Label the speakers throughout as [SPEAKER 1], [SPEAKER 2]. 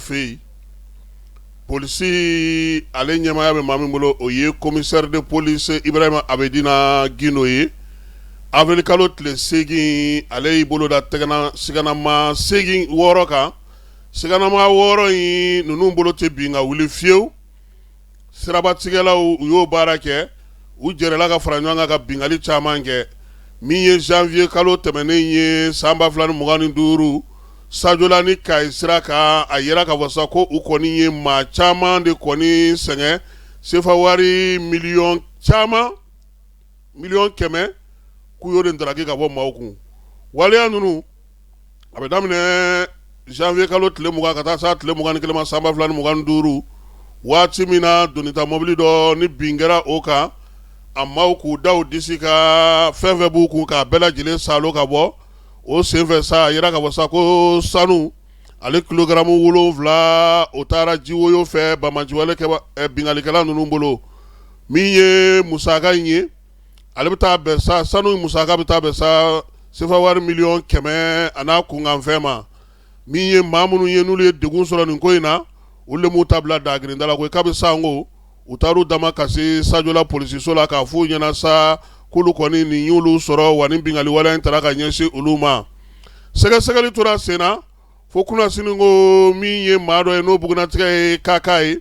[SPEAKER 1] fɛ yen. Polisi ale ɲɛmaaya bɛ maa min bolo, o ye commissaire de police Ibrahima Abedina Gindo ye. Avril kalo tile 8, ale y'i bolo da tɛgɛna siganama 8 6 kan. Siganama 6 in ninnu bolo tɛ bin ka wuli fiyewu. Sirabatigɛlaw, u y'o baara kɛ, u jɛrɛla ka fara ɲɔgɔn kan ka binkanni caman kɛ. Min ye janvier kalo tɛmɛnen ye san 2025, Sajola ni Kayi sira kan, a yira k'a fɔ sa ko u kɔni ye maa caman de kɔni sɛgɛn, sefa wari miliyɔn caman, 100 000 000, k'u y'o de ndaraki ka bɔ maaw kun. Waleya ninnu, a bɛ daminɛ janvier kalo tile 20 ka taa sa tile 21 ma san 2025, waati min na donita mɔbili dɔ ni bin kɛra o kan, a maaw k'u da u disi kan, fɛn fɛn b'u kun k'a bɛɛ lajɛlen saalo ka bɔ. O senfɛ sa, a yira k'a fɔ sa ko sanu ale kilogaramu 7, o taara jiwoyo fɛ banbaanciwale binkannikɛla ninnu bolo. Min ye musaka in ye, ale bɛ taa bɛn sa, sanu musaka bɛ taa bɛn sa sefa wari 100 000 000 a n'a kunkanfɛn ma. Min ye maa minnu ye, n'olu ye degun sɔrɔ nin ko in na, olu de m'u ta bila dagirinda la koyi. Kabi sanko u taar'u damakasi Sajola polisiso la k'a f'u ɲɛna sa k'olu kɔni nin y'olu sɔrɔ, wa ni binkanni wale in taara ka ɲɛsin olu ma. Sɛgɛsɛgɛli tora sen na fo kunasini ko min ye maa dɔ ye, n'o bugunnatigɛ ye kaka ye,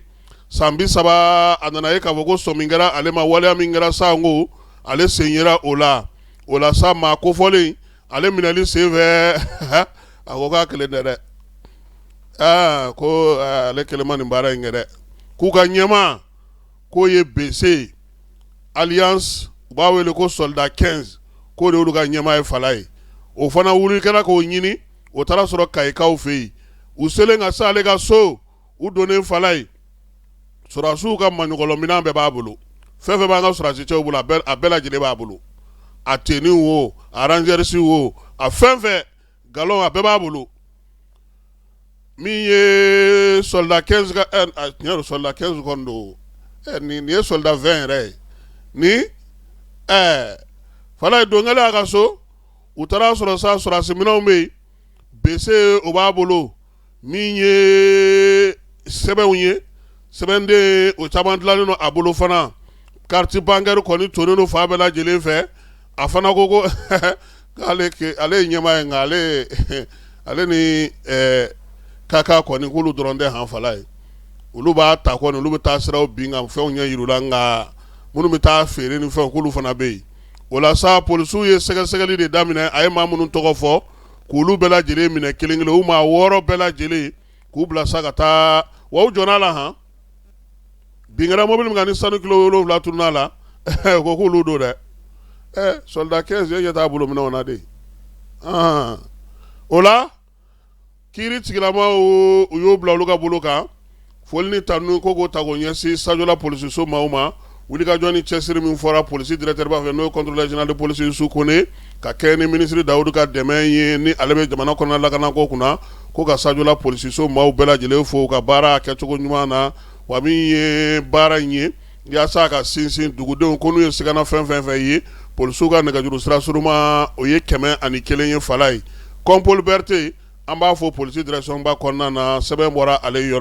[SPEAKER 1] san 30, a nana ye k'a fɔ ko sɔmi kɛra ale ma, waleya min kɛra sanko ale sen yera o la. O la sa, maa kofɔlen ale minɛli senfɛ, a ko k'a kelen tɛ dɛ, aa ko ale kelen ma nin baara in kɛ dɛ, k'u ka ɲɛmaa k'o ye Bese alias u b'a wele ko soldat 15, k'o de y'olu ka ɲɛmaa ye. Fala ye, o fana wuli kɛra k'o ɲini, o taara sɔrɔ Kayikaw fɛ yen. U selen ka se ale ka so, u donnen, fala ye, sɔrɔdasiw ka maɲɔgɔlɔminɛn bɛɛ b'a bolo. Fɛn fɛn b'an ka sɔrɔdasi cɛw bolo, a bɛɛ lajɛlen b'a bolo, a tenue wo, a rangers wo, a fɛn fɛn galon, a bɛɛ b'a bolo. Min ye soldat 15 ka, tiɲɛ don, soldat 15 kɔni don, nin ye soldat 20 yɛrɛ ye. Ni fala ye don kɛlen a ka so, u taara sɔrɔ sa sɔrɔdasi minɛnw bɛ yen, Bese o b'a bolo, min ye sɛbɛnw ye, sɛbɛnden o caman dilannen don a bolo fana, carte bancaire kɔni tonnen don fan bɛɛ lajɛlen fɛ. A fana ko ko ale ye ɲɛmaa ye, nka ale ni kaka kɔni k'olu dɔrɔn tɛ han. Fala ye, olu b'a ta kɔni, olu bɛ taa siraw bin ka fɛnw ɲɛ yir'u la, nka minnu bɛ taa feere ni fɛnw, k'olu fana bɛ yen. O la sa, polisiw ye sɛgɛsɛgɛli de daminɛ. A ye maa minnu tɔgɔ fɔ, k'olu bɛɛ lajɛlen minɛ kelen kelen, u maa 6 bɛɛ lajɛlen, k'u bila sa ka taa. Wa u jɔn'a la han, bin kɛra mobili min kan ni sanu kilo 7 tunun'a la, u ko k'olu don dɛ. Ɛ soldat 15 e ɲɛ t'a bolo minɛnw na de. O la kiiri tigilamaw, u y'o bila olu ka bolo kan. Foli ni tanu ko k'o ta k'o ɲɛsin Sajola polisiso maaw ma, wulikajɔ ni cɛsiri min fɔra polisi directeur ba fɛ, n'o ye contrôleur général de police Yusu Kone, ka kɛ ni minisiri Dawudu ka dɛmɛ ye, ni ale bɛ jamana kɔnɔna lakanako kunna, ko ka Sajola polisiso maaw bɛɛ lajɛlen fo u ka baara kɛcogo ɲuman na. Wa min ye baara in ye, yaasa ka sinsin dugudenw ko n'u ye sigana fɛn fɛn fɛn ye, polisiw ka nɛgɛjuru sira suruma, o ye 101 ye. Fala ye, Kɔnpoli Berete, an b'a fɔ polisi direction ba kɔnɔna na, sɛbɛn bɔra ale yɔrɔ.